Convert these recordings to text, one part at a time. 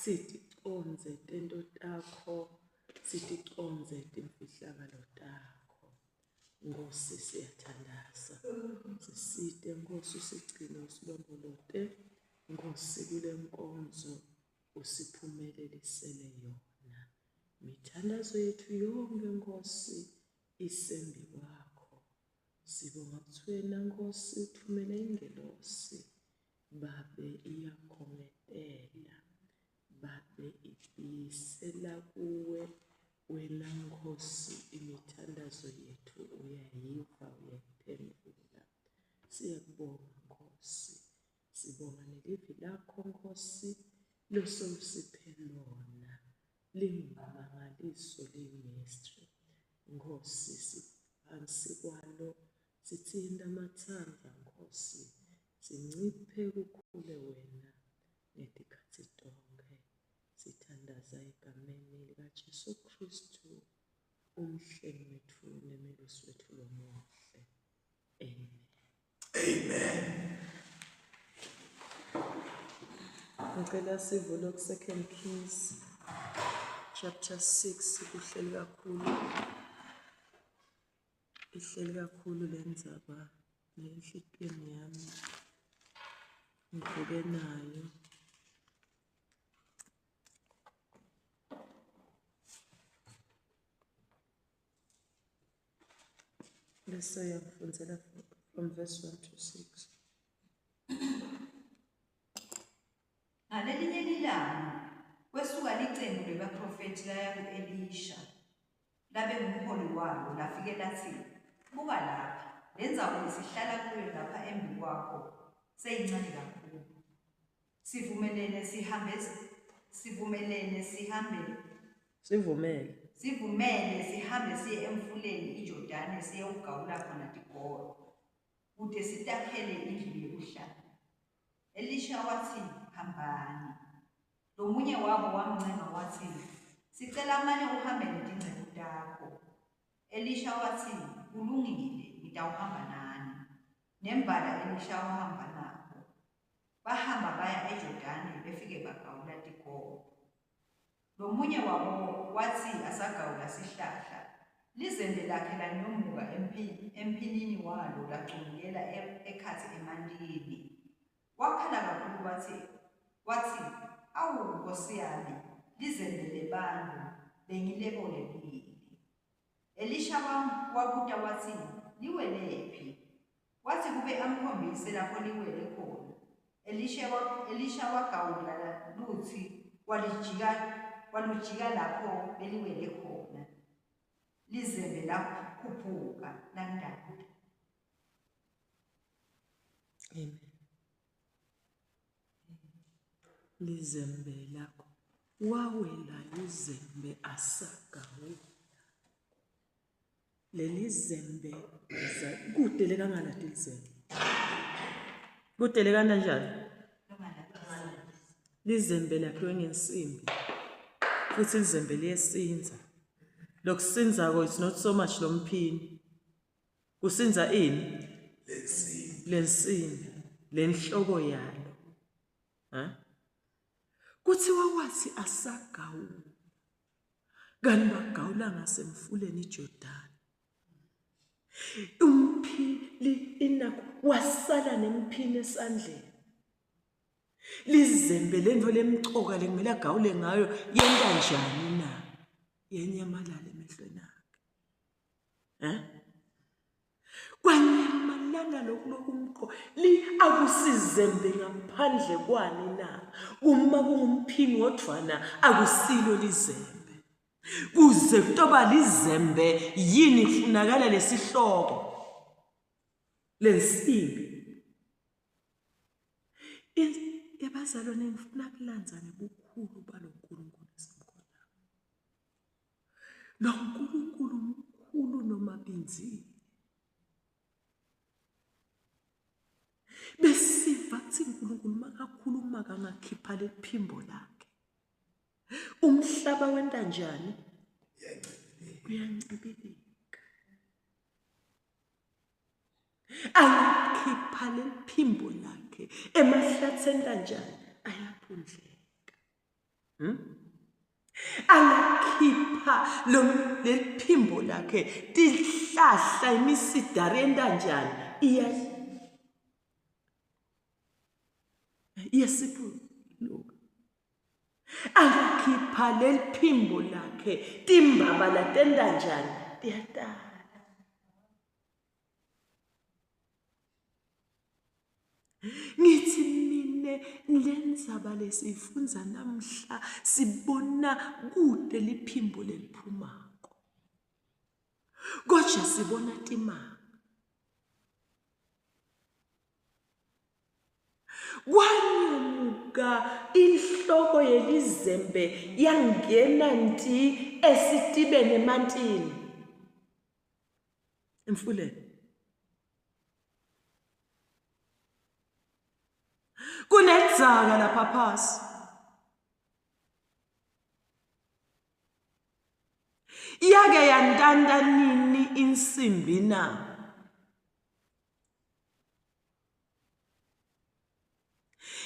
Siticondze tento takho, siticondze timfihlakalo takho. Nkosi siyathandaza. Sisite Nkosi usigcine usilondolote. Nkosi kule nkonzo usiphumelelisele yona. Mithandazo yethu yonke Nkosi isembi kwakho. Sibonga kutsi wena Nkosi uthumele ingelosi babe iyakhongetela babe ibuyisela kuwe wena Nkosi imithandazo yethu uyayiva uyayiphendula. Siyakubonga Nkosi. Sibonga nelivi lakho Nkosi losewusiphe lona lingumangaliso liyimistri. Nkosi siphansi kwalo sithinta amathanda Nkosi sinciphe kukhule wena ngetikhatsi tonkhe. Sithandaza egameni likaJesu Kristu umhlengi wethu nemelusi wethu lomuhle. Amen. Amen. Ngicela sivule ku Second Kings chapter 6 kuhleli kakhulu ihleli kakhulu le ndzaba nenhlitweni yami ngivuke nayo Bese uyangifundzela from verse 1 to 6. Ngalelinye lilanga kwesuka licembu lebaprofethi laya ku-Elisha labengumholi walo lafike latsi, Buka lapha, le ndzawo lesihlala kuyo lapha embi kwakho seyincane kakhulu. Sivumelene sihambe sivumelene sihambe Sivumele. Sivumele sihambe siye emfuleni iJordane siyewugawula khona tigolo, kute sitakhele indlu yekuhlala. Elisha watsi, Hambani. Lomunye wabo wamncenga watsi, Sicela mane uhambe netinceku takho. Elisha watsi, Kulungile, ngitawuhamba nani. Nembala Elisha wahamba nabo. Bahamba baya eJordane befike bagawula tikolo. Lomunye wabo watsi asagawula sihlahla, lizembe lakhe lanyomuka emphinini walo lagcumukela e-, ekhatsi emantini. Wakhala kakhulu watsi, watsi, Awu Nkosi yami, lizembe lebantfu bengilebolekile. Elisha wabuta watsi, Liwelephi? Watsi kube amkhombise lapho liwele khona, Elisha, Elisha wagawula lutsi walijika, walujika lapho beliwele khona. Lizembe lakhuphuka landanda. Amen. Lizembe lakho wawela izembe asagawula. Leli zembe kude lekangalati lizembe. Kude lekananjani? Lizembe lakhiwe ngensimbi futhi lizembe liyesinza. Lokusinzako is not so much lomphini. Kusinza ini? Lensimbi. Lenhloko yalo. Ha? Kuthiwa wathi asagawula. Kanti bagawula ngasemfuleni iJordani. Umphili inakho wasala nemphini esandleni. Lizembe lento lemcoka lekumele agawule ngayo yenta njani na? Yenyamalala emehlweni akhe. Eh? Kwanyamalala lokhu lokumqo li akusizembe ngaphandle kwani na? Uma kungumphini wodvwana akusilo lizembe. Kuze kutoba lizembe yini kufunakala lesihloko lensimbi. Ebazalwane ngifuna kulandza ngebukhulu baloNkulunkulu esimkhonako. Lo Nkulunkulu mkhulu noma binzile. Besiva kuthi uNkulunkulu makakhuluma kangakhipha lephimbo lakhe. Umhlaba wenta njani? Uyancibilika. Angakhipha leliphimbo lakhe emahlatheni kanjani? Ayaphundleka. Hmm? Angakhipha lo leliphimbo lakhe tihlahla imisidari entanjani iya iyasipuluka. Angakhipha leliphimbo lakhe timbabala tentanjani tiyatala. Ngithi mine lendzaba lesiyifundza namhla sibona kude liphimbo leliphumako. Kodwa sibona timanga. Kwanyumuka inhloko yelizembe yangena nti esitibeni emantini. Emfuleni. Kunedzaka lapha phasi. Yake yantanta nini insimbi na?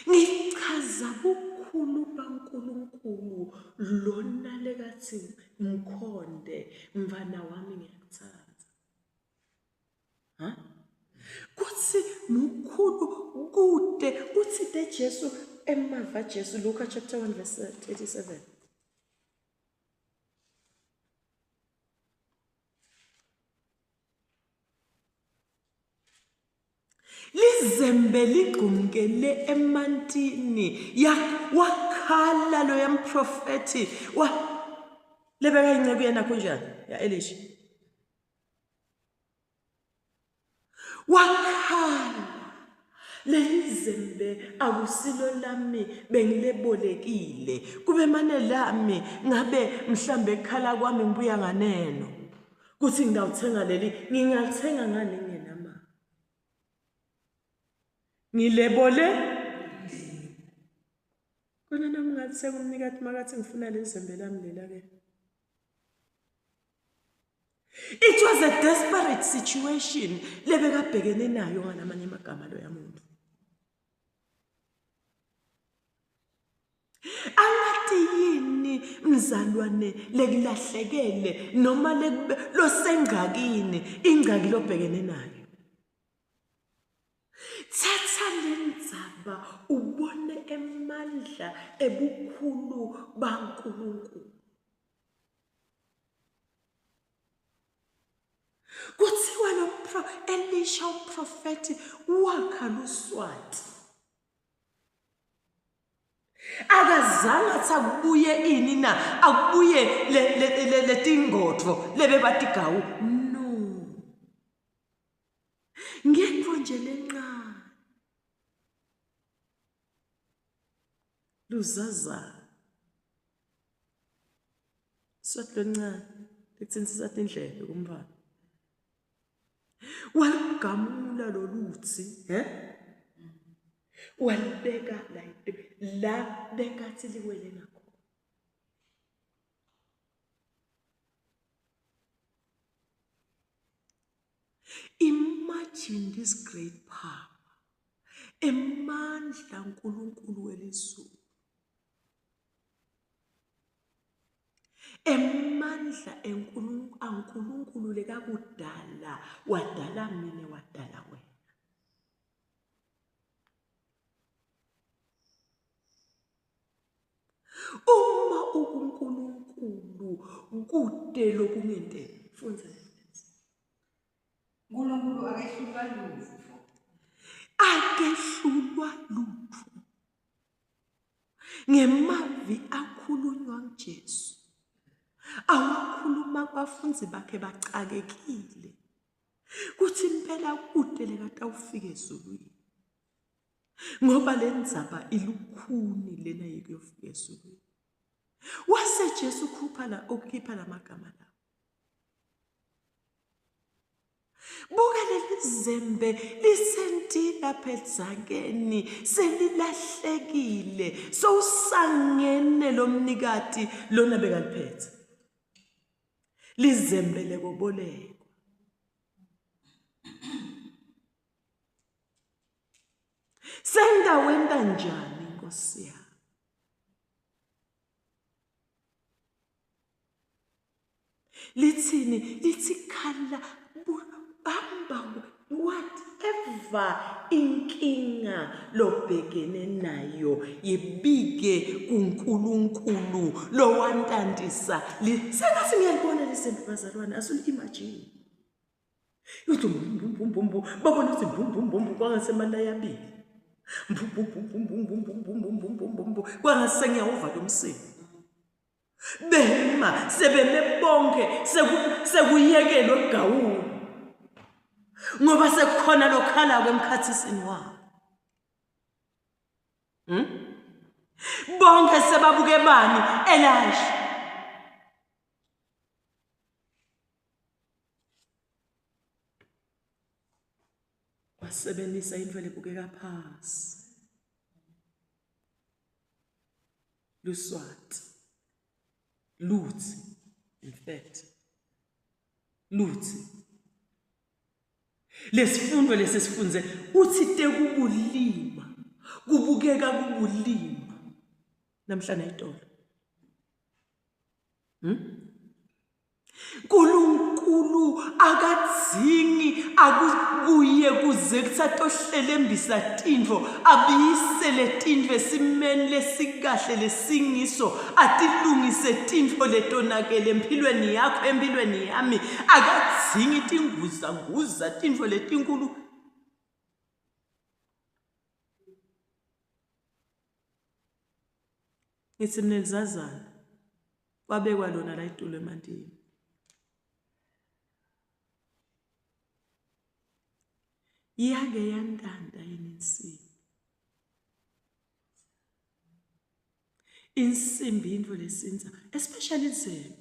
Ngichaza bukhulu baNkulunkulu lona lekathi mkhonde mfana wami ngiyakuthanda. Ha? Kuthi mukhulu kude uthi de Jesu emava Jesu Luka chapter 1 verse 37. Lizembe ligqumkele emantini ya wakhala loya mprofethi wa lebeka inceku yena kunjani ya Elisha wakhala leli zembe akusilo lami bengilebolekile kube mane lami ngabe mhlambe ekhala kwami ngibuya nganeno kuthi ngidawuthenga leli ngingalithenga ngani ngingenamali ngilebole kona nami ngalithenga umnikati makathi ngifuna leli zembe lami lela ke It was a desperate situation lebekabhekene nayo ngalamanye amagama loya muntu. Angathi yini mzalwane lekulahlekele noma losengxakini ingxaki lobhekene nayo. Thatha lendzaba ubone emandla ebukhulu baNkulunkulu. Kuthiwa lo pro Elisha umprofethi wakha luswati. Akazange athi akubuye ini na akubuye letingodvo lebebatigawu no. Ngento nje lencane. Luzazana. Swati loluncane likuthintisa tindlebe kumntwana. Waligamula lolutsi, he? Walibeka la la bekathi liwele ngakhona. Imagine this great power. Emandla uNkulunkulu welizulu. Emandla aNkulunkulu lekakudala wadala mina wadala wena. Uma ukuNkulunkulu kude lokungenteki. Fundza uNkulunkulu akehlulwa lutho. Akehlulwa lutho. Ngemavi akhulunywa nguJesu. Awakhuluma kubafundi bakhe bacakekile. Kuthi impela kude lekatawufika ezulwini. Ngoba le ndzaba ilukhuni lena yekuyofika ezulwini. Wase Jesu ukhupha la ukukhipha lamagama lawo. Buka leli zembe lisenti lapha edzakeni selilahlekile sowusangene lo mnikati lona bekaliphethe lizembe lekobolekwa sengawenta njani nkosi yami? Lithini? Lithi khala bamba whatever inkinga lobhekene nayo yibike kuNkulunkulu lowantantisa. Sengathi ngiyalibona lizembe bazalwane, asuli-imagine. Uthi mbumbumbumbu babona ukuthi mbumbumbumbu kwangasemalaya abili. Mbumbumbumbumbumbumbumbumbumbu kwangase ngiyawuva lo msindo. Bema sebeme bonke sekuyekelwe ukugawula. Ngoba sekukhona lokhala kwemkhathisini wabo. Bonke sebabuke bani Elisha. Wasebenzisa into lebukeka phasi. Luswati. Luthi in fact. Luthi. Lesifundo lesisifunze uthi tekubulima kubukeka kubulima namhla nayitolo. Nkulunkulu akadzingi akuye kuze kusatohlelembisa tintfo abuyisele tintfo esimeni lesikahle lesingiso atilungise tintfo letonakele empilweni yakho empilweni yami akadzingi tinguzanguza tintfo letinkulu. Ngithi mina lizazana kwabekwa lona la itulo emantini. Iyake yantanta yini insimbi? Insimbi into lesinza especially izembe.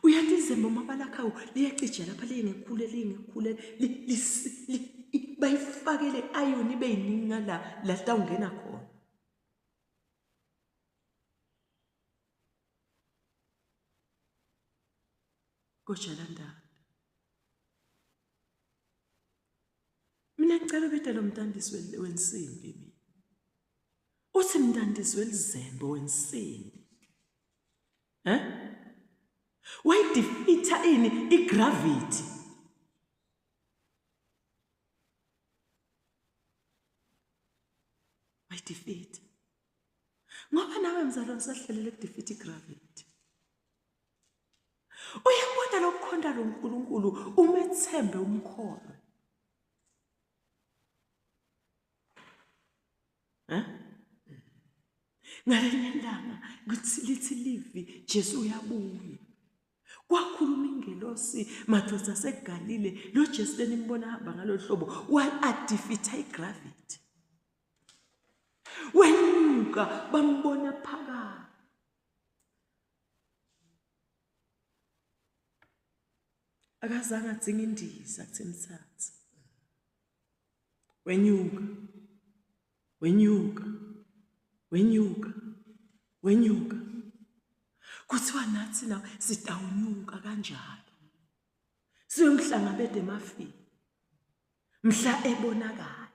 Uyathi izembe uma balakhawo liyacija lapha liye ngekhule liye ngekhule bayifakele iron ibe yiningi ngala la litawungena khona. Kojalandanda. Mina ngicela ubita lo mntandisi wensimbi mina. Uthi mntandisi welizembe wensimbi. Eh? Wayidefeata ini igravity. Wayidefeata. Ngoba nawe mzalwane usahlelele kudefeat igravity. Uyabona lokukhonta lo Nkulunkulu umethembe umkholwe. Eh? Ngalenye ilanga kuthi lithi livi Jesu uyabuya. Kwakhuluma ingelosi madoda aseGalile lo Jesu lenimbona hamba ngalolu hlobo wa-adefeat igravity. Wenyuka bambona phakathi. Akazange adzinge indiza kuthi imthathe. Wenyuka. Wenyuka. Wenyuka. Wenyuka. Kuthiwa nathi na sitawunyuka kanjalo. Siyomhlangabeda emafini. Mhla ebonakala.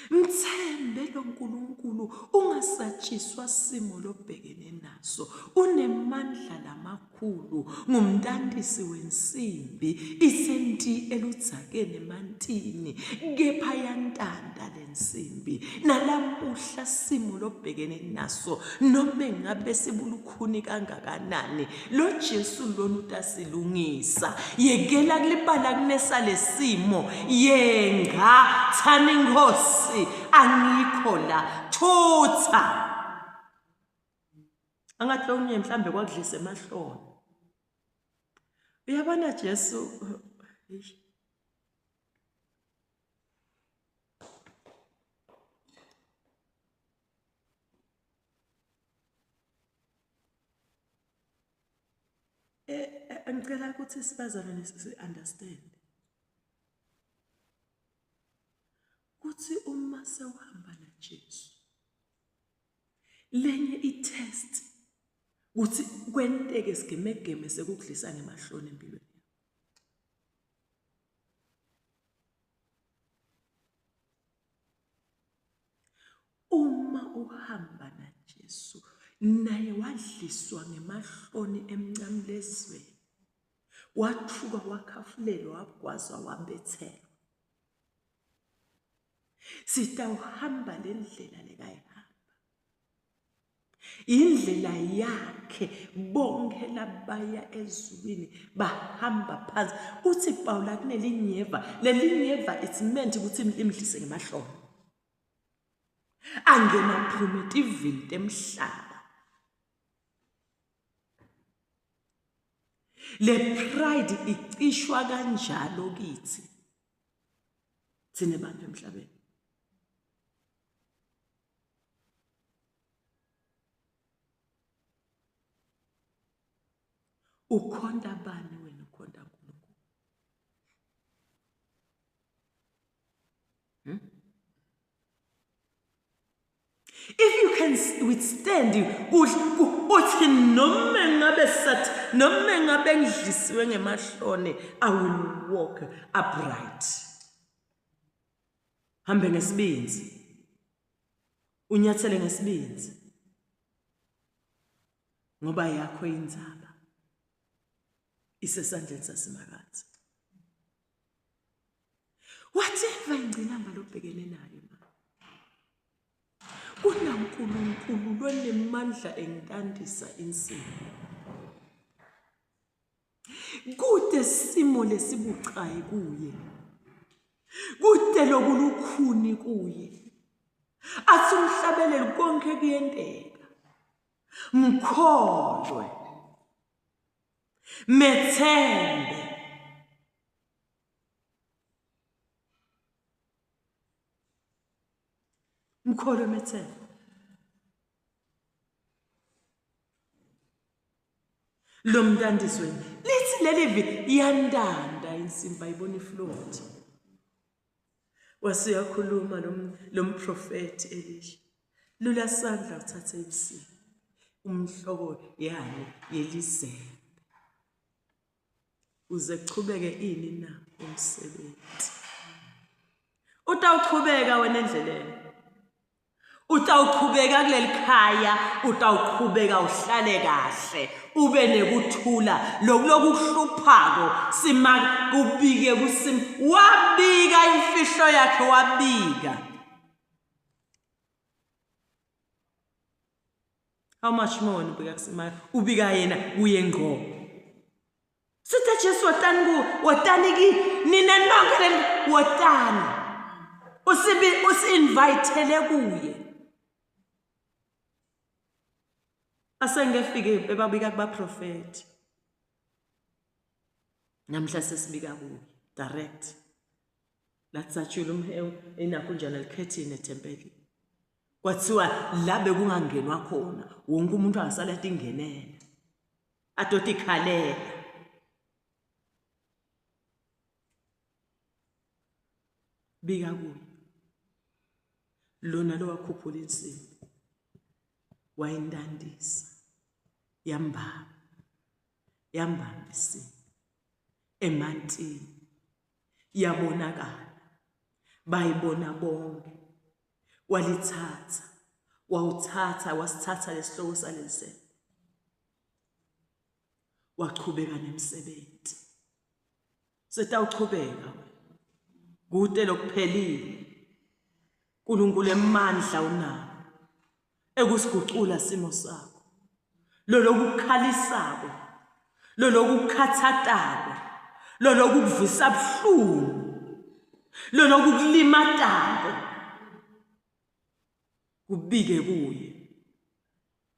Mthembe lo Nkulunkulu ungasatshiswa simo lobhekene naso. Unemandla lamakhulu, ngumntantisi wensimbi, isenti eludzakeni emantini, kepha yantanta lensimbi. Nalamuhla simo lobhekene naso nome ngabe sibulukhuni kangakanani, Lo Jesu lona utasilungisa. Yekela kulibala kunesa lesimo. Yenga thani Nkosi angikho la. Thutha. Angathi lokunye mhlambe kwakudlisa emahloni. Uyabona Jesu Ngicela ukuthi sibazalwane si-understand kuthi uma sewuhamba naJesu lenye i-test ukuthi kwenteke sigemegeme sekukudlisa ngemahloni empilweni. Uma uhamba naJesu naye wadliswa ngemahloni emncamlezweni. Wathuka wakhafulelwa wagwazwa wabethelwa. Sitawuhamba le ndlela lekayihamba. Indlela yakhe bonke labaya ezulwini bahamba phansi. Uthi Pawula kunelinyeva, lelinyeva it's meant ukuthi limdlise ngemahlombe. Angena aphume etivini temhlaba. Le pride icishwa kanjalo kithi thina bantu emhlabeni. Ukhonta bani wena ukhonta uNkulunkulu? Hmm? If you can withstand uthi noma ngabe sathi noma ngabe ngidlisiwe ngemahloni I will walk upright. Hambe ngesibindi. Unyathele ngesibindi. Ngoba yakho indzaba isesandleni saSimakadze. Whatever ingcinamba lobhekene nayo ma. KunaNkulunkulu lonemandla engitandisa insimbi. Kude simo lesibucayi kuye. Kude lokulukhuni kuye. Athi umhlabeleli konke kuyenteka. Mkholwe. Methembe. Mkholwe methembe. Lo mntandisweni lithi leli vi iyantanta insimbi ayibona ifloat. Wase uyakhuluma lo mprofethi Elisha. Lula sandla uthathe insimbi umhloko yani yelizembe. Uze kuchubeke ini na umsebenzi. Utawuchubeka wena endleleni. Utawuqhubeka kuleli khaya, utawuqhubeka uhlale kahle, ube nekuthula. Loku lokuhluphako sima kubike kusim. Wabika imfihlo yakhe wabika. How much more wena ubika kusimaka? Ubika yena kuye ngqo. Sithe Jesu wotani ku wotani ki nina nonke leli wotani. Usibi usi-invitele kuye. Asengefike bebabika kubaprofethi. Namhla sesibika kuye direct. Latsatshula umhewu inakho njani alikhethini ethempelini. Kwathiwa la bekungangenwa khona wonke umuntu angasale atingenela. Atotikhalela. Bika kuye. Lona lowakhuphula insimbi wayintantisa yambamba yambamba isimbi emantini yabonakala bayibona bonke walithatha wawuthatha wasithatha lesihloko saleli wachubeka nemsebenzi setawuchubeka kude lokuphelile uNkulunkulu emandla unawo ekusigucula simo sakho lolokukhalisako lolokukhathatako lolokuvisa buhlungu lolokukulimatako kubike kuye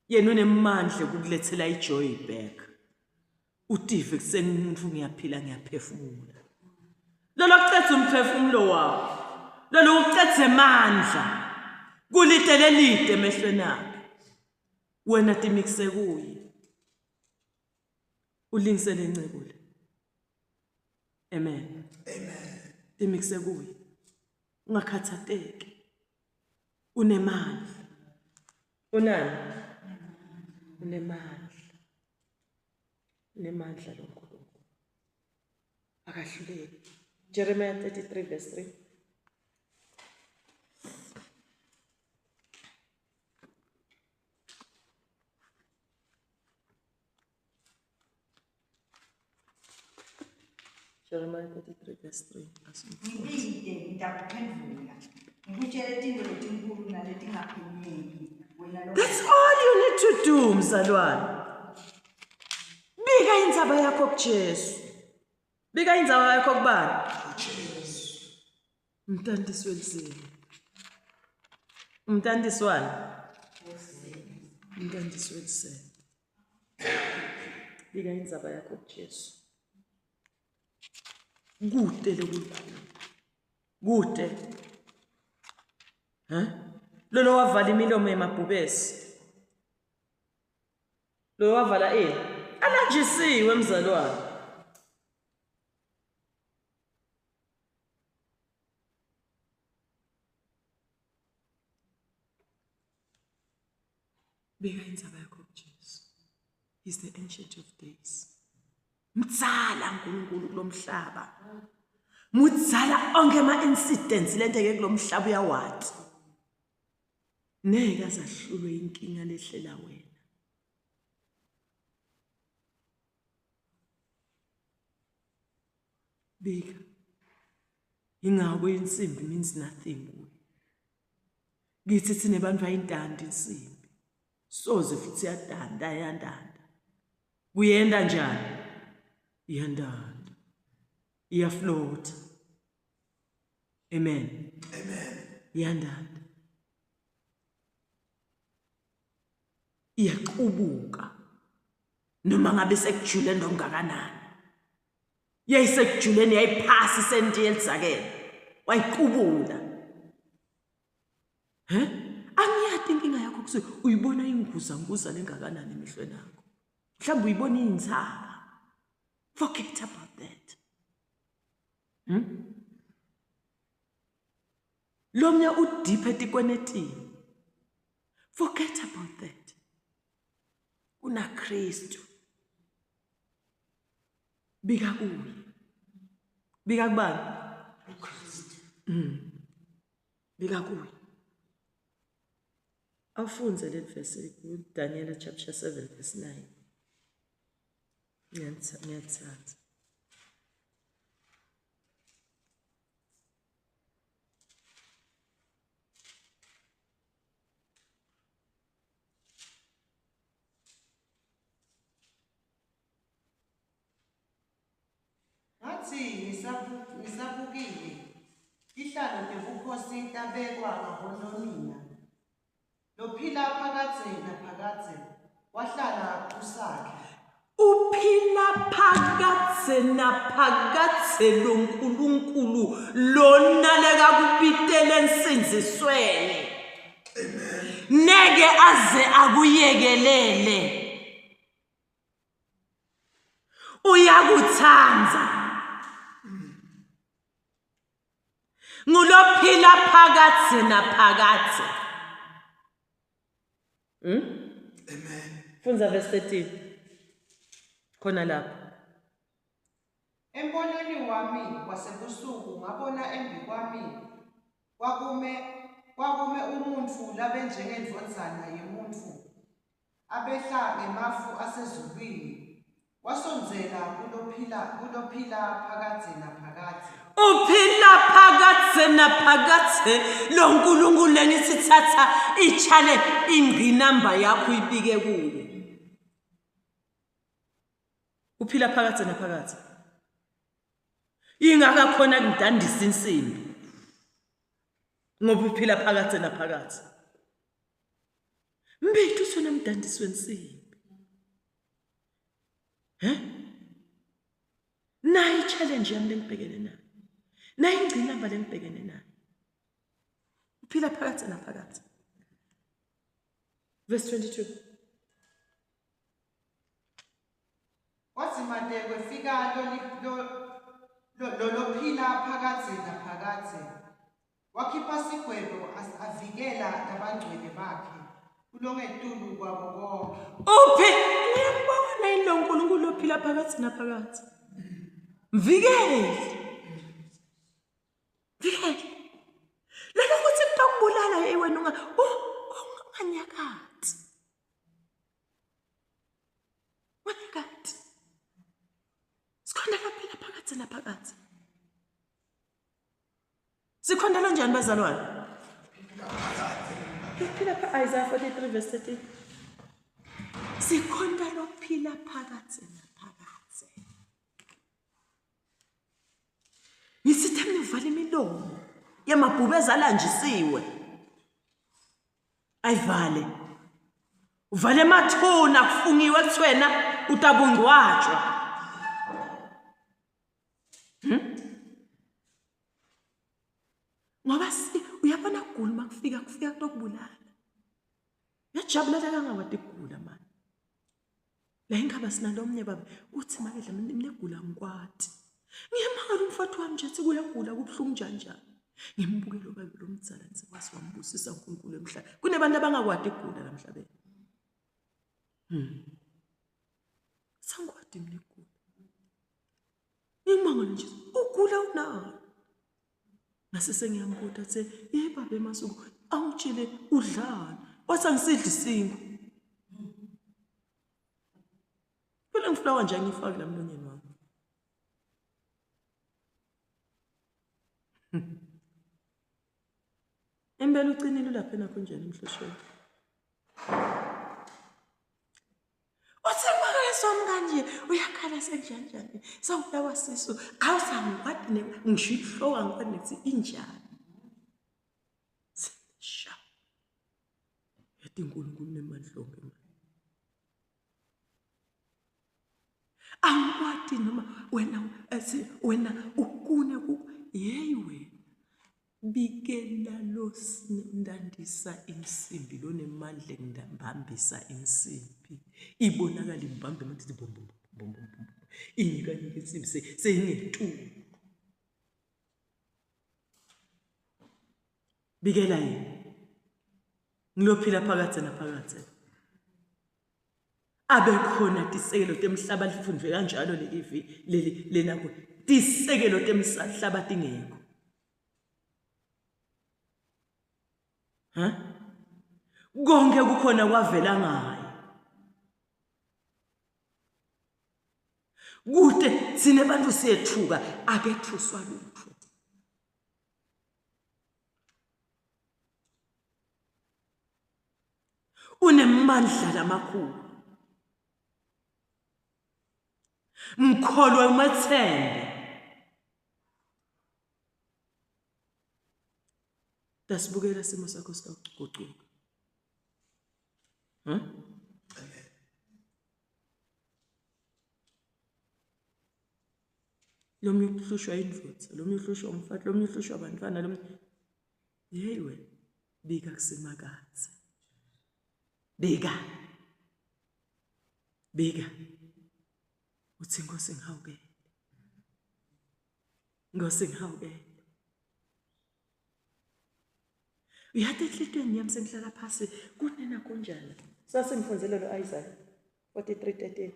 yena unemandla ukukulethela ijoy back utive kusengumuntu ngiyaphila ngiyaphefumula lolo kucetha umphefumulo wakho lolo ucethe amandla kulide lelide emehlweni akhe wena timikise kuye ulingisele inceku le amen amen timikise kuye ungakhathateki unemandla unani unemandla unemandla lo nkulunkulu akahluleki Jeremiah 33 verse 3. Jeremiah 33 verse 3. Ngibite ngitakuphendvula. Ngikutjele tintfo letinkhulu naletingaphenyeki. Wena lo That's all you need to do, mzalwane. Bika indzaba yakho kuJesu. Bika indzaba yakho kubani? Jesu. Umtantisi welizini. Umtantisi wani? Umtantisi welisele. Bika indzaba yakho kuJesu. Kude lokukhulu. Kude. Ha? Lolo wavala imilomo yemabhubesi. Lo wavala ini? Alanjisiwe mzalwane. Beka indzaba yakho kuJesu. He's the ancient of days. Mdzala uNkulunkulu kulomhlaba. Mudzala onke ama incidents lenteke kulomhlaba uyawati. Ngeke azahlulwe inkinga lehlela wena. Bika. Ingako insimbi means nothing kuye. Kithi thina bantu ayintandi insimbi. Soze futhi yadanda yandanda. Kuyenda njani? Iyandanda. Iyafloat. Amen. Amen. Iyandanda. Iyaqubuka. Noma ngabe sekujule ndokungakanani. Yayisekujuleni yayiphasi isenti yelizakele. Wayiqubula. He? Angiyati inkinga yakho kusuke uyibona inguza nguza lengakanani emehlweni akho. Mhlawumbe uyibona iyintsaba. Forget about that. Lomnye udeep etikwenetini. Forget about that. KunaKristu. Bika kuye. Bika kubani? uKristu. Bika kuye. Awufunze leli verse kuDaniel chapter 7 verse 9. Ngiyathanda. Ngathi ngisabukile, tihlalo tebukhosi tabekwa ngabononina. Lophila phakadze naphakadze wahlala kusakhe. Uphila phakadze naphakadze lo Nkulunkulu lona lekakubitele ensindzisweni. Neke aze akuyekelele. Uyakuthanda. Ngulophila phakadze naphakadze. Amen. Fundza verse 13. Khona lapho. Embonweni wami wasebusuku ngabona embi kwami kwakume umuntfu labenjengendvodzana yemuntfu abehla ngemafu asezulwini wasondzela kulophila phakadze naphakadze. Uphila phakadze naphakadze lo Nkulunkulu lengithi thatha ichale ingqinamba yakho uyibike kuye. Uphila phakadze naphakadze. Ingaka khona kudandisa insimbi. Ngoba uphila phakadze naphakadze. Mbethu usona mdandisi wensimbi. He? Nayi challenge yami lengibhekene nayo. Nayi ingqinamba lengibhekene nayo. Uphila phakadze naphakadze. Verse 22. Kwadzimate kwefika lolophila phakadze naphakadze. Wakhipha sigwebo avikela labangcwele bakhe kulongetulu kwabo konke. Uphi? Ngiyambona yini lo Nkulunkulu ophila phakathi naphakathi? Mvikele. Mvikele. Lelo kuthi kutokubulala hey wena unga unganyakathi. Unganyakathi. Sikhona laphila phakathi naphakathi. Sikhonta lonjani bazalwane? Lophila pha Isaiah 43 verse 13. Sikhonta lophila phakathe naphakathe. Ngithi mina uvala imilomo yamabhubezi alanjisiwe. Ayivale. Uvale emathuna kufungiwe kuthwena utabungcwatshwa. Ngoba uyabona kugula uma kufika kufika kutokubulala. Uyajabulela kangawadi kugula manje. La ingaba sinalomnye baba uthi makedla mina egula ngikwati. Ngiyamangala umfati wami nje athi kuyagula kubuhlungu njani njani. Ngimbukele ubaba lo mdzala nje wazi wambusisa uNkulunkulu emhlabeni. Kunabantu abangakwati ukugula la emhlabeni. Sangikwati mina ukugula. Ngimangala nje ugula unani? Ngase sengiyambuta athe ye baba emasuku awutshele udlani wathi angisidli isinkwa. Phela ngifulawa nje angiyifaki la mlonyeni wami. Impela uqinile ulapha nakho njani emhloshweni. Uthe makayeswami kanje uyakhala senjani njani sawubulawa sisu awusangikwati ne ngisho inhloko angikwati nekuthi injani. Sha. Yathi uNkulunkulu nemandla onke manje. Angikwati noma wena ethi wena ukune ku yeyi wena bikela losindandisa insimbi lonemandla ekundambambisa insimbi ibonakala imbambe manje ithi bom bom bom bom bom inyikanyika insimbi seyingetulu bikela yena ngilophila phakathe naphakathe abekhona tisekelo temhlaba lifundvwe kanjalo leli vi leli lena tisekelo temhlaba tingekho ha konke kukhona kwavela ngaye kude sine bantu siyethuka akethuswa lutho unemandla lamakhulu mkholwe umethembe dasibukela simo sakho sikagucuka huh? Lomunye uhlushwa indvodza, lomunye uhlushwa umfati, lomunye uhlushwa abantwana, lomunye yeyi wena bika kusimakadze. Bika. Bika. Uthi Nkosi ngihawukele. Nkosi ngihawukele. Uyathi enhlitweni yami sengihlala phasi kunena kunjani? Sasimfundzele lo Isaiah 43:13.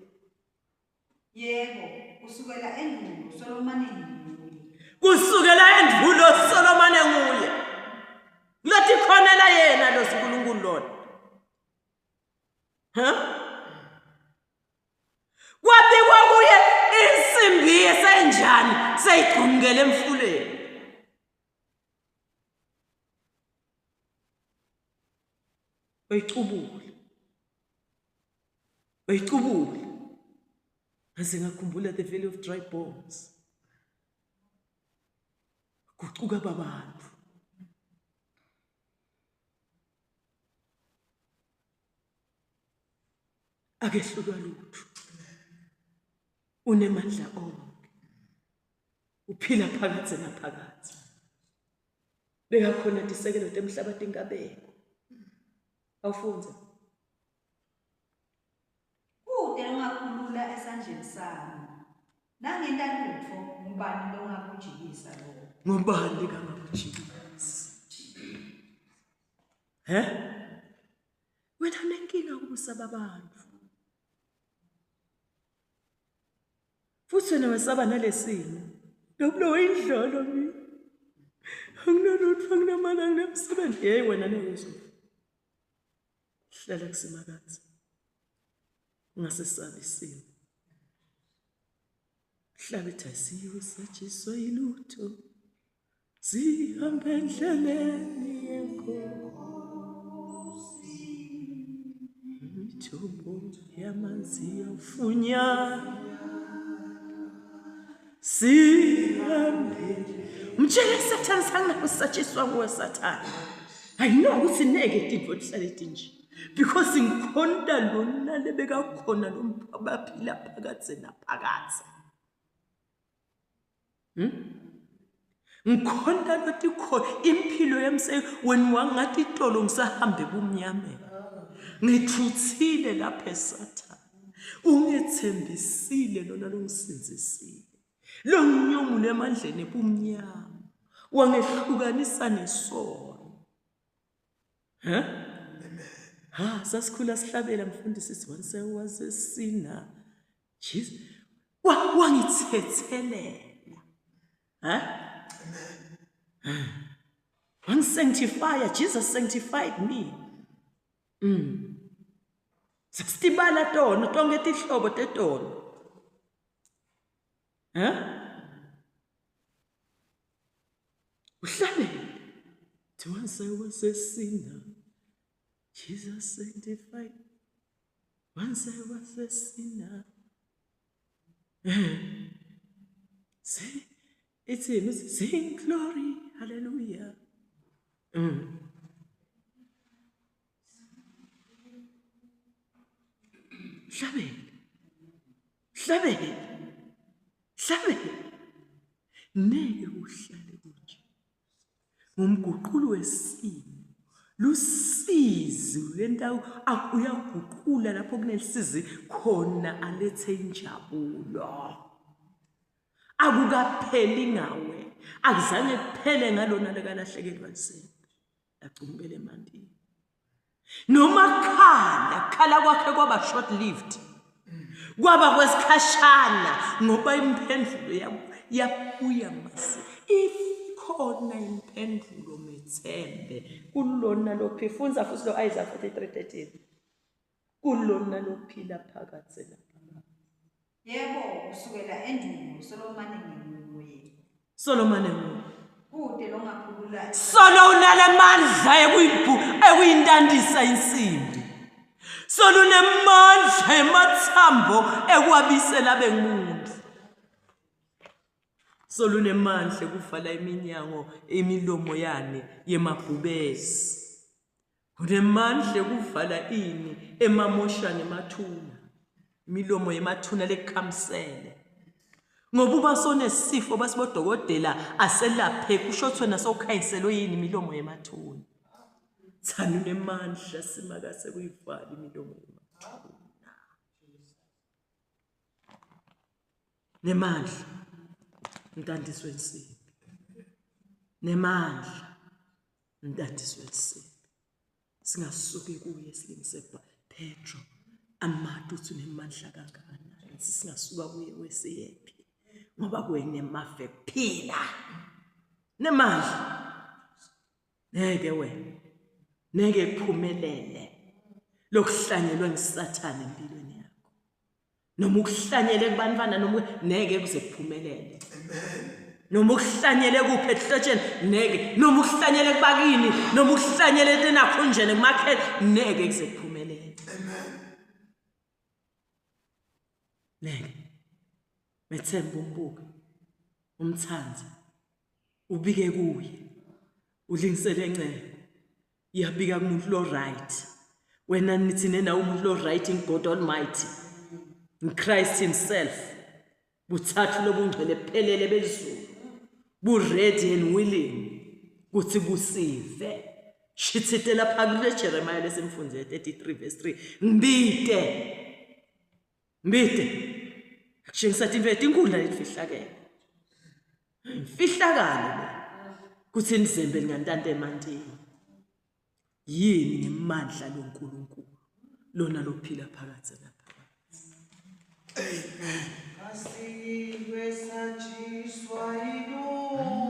Yebo, kusukela endulo solomane nguye. Kusukela endulo solomane nguye. Lotikhonela yena lo uNkulunkulu lona. Ha? Kwabikwa kuye insimbi esenjani seyigqumukele emfuleni. Uyicubula. Uyicubule. Ngaze ngakhumbula the valley of dry bones. Gucuka babantu. Akehlulwa lutho. Unemandla onke. Uphila phakadze naphakadze. Bekakhona tisekelo temhlaba tingabekwa. Awufundze. Kute longakhulula esandleni sami. Nangenta lutfo, ngubani longakujikisa lokho? Ngubani kangakujikisa? He? Wena unenkinga kubusaba abantu. Futhi wena wesaba nalesimo. Lobulowo indlolo mina. Anginalutho, anginamali, anginamsebenzi. Hey wena neyizwe. Hlala kusimakadze. Ungasesabi isimo. Hlala ethi asiyo satshiswa yilutho. Sihambe endleleni yenkosi, imithombo yamanzi yafunyana. Sihambe mtshele Sathane sangakusatshiswa nguwe Sathane. I know ukuthi neke tintfo tihlale tinje because ngikhonta lona lebekakhona lo baphila phakadze naphakadze. Hmm? Ngikhonta lotikho impilo yami wena wangathi itolo ngisahambe ebumnyameni. Ngithuthile lapha eSathane. Ungethembisile lona longisindzisile. Longinyomule emandleni ebumnyama. Wangehlukanisa nesono. Huh? Ha, sasikhula sihlabela mfundisi siwanse wasesina. Jesus wangithethelela. Huh? Wangisanctify, Jesus sanctified me. Sasitibala tono tonke tihlobo tetono. Huh? Uhlabele. Once I was a sinner, Jesus sanctified. Once I was a sinner. See, it's in sing glory, hallelujah. Hlabele. Hlabele. Hlabele. Ngeke uhlale kunje. Ngumguqulo wesimo. Lusizi lento uyaguqula lapho kunelisizi khona alethe injabulo. Akukapheli ngawe. Akuzange kuphele ngalona lekalahlekelwa lisembe. Lagcumukela emantini. Noma khala, khala kwakhe kwaba short lived. Kwaba kwesikhashana ngoba imphendulo yabuya mase. Ikhona imphendulo methembe kulona lophi funza futhi lo Isaiah 43:13. Kulona lophila phakadze naphakadze. Yebo, kusukela endulo solomane nginguye. Solomane nguye. Kude longakhulula. Solo unalamandla ekuyibhu ekuyintandisa insimbi. Solo unemandla emathambo ekwabisela bengumuntu. Solo unemandla ekuvala iminyango imilomo yani yemabhubesi. Unemandla ekuvala ini emamoshana emathuna. Imilomo yemathuna lekhamisele. Ngoba uba sonesifo basibodokotela aselaphe kusho ukuthi wena sowukhanyiselwe yini imilomo yemathuna. Thani unemandla simakase kuyivala imilomo yemathuna. Nemandla mntandiswe nsimbi. Nemandla mntandiswe nsimbi. Singasuki kuye silingise Petro amati uthi unemandla kangakanani singasuka kuye wesiyephi ngoba kuye nemafe kuphila nemandla ngeke wena ngeke kuphumelele lokuhlanyelwe ngisathane empilweni yakho noma ukuhlanyele kubantwana noma neke kuze kuphumelele noma ukuhlanyele kuphi ehlotsheni neke noma ukuhlanyele kubakini noma ukuhlanyele etenakhunjeni kumakhele neke kuze kuphumelele neke methembe umbuke umthande ubike kuye ulingisele encebo iyabika kumuntu lo right wena nithi nena umuntu lo right in God Almighty in Christ himself buthathu lobungcwele phelele bezulu bu ready and willing kuthi kusive shithite lapha kule Jeremiah lesimfunze 33 verse 3 ngibite ngibite akutshengisa into etinkundla letifihlakele imfihlakalo le kuthi inizembe lingantanta emantini yini ngemandla loNkulunkulu lona lophila phakathi naphakathi Amen. Asikwe satshiswa ilunga.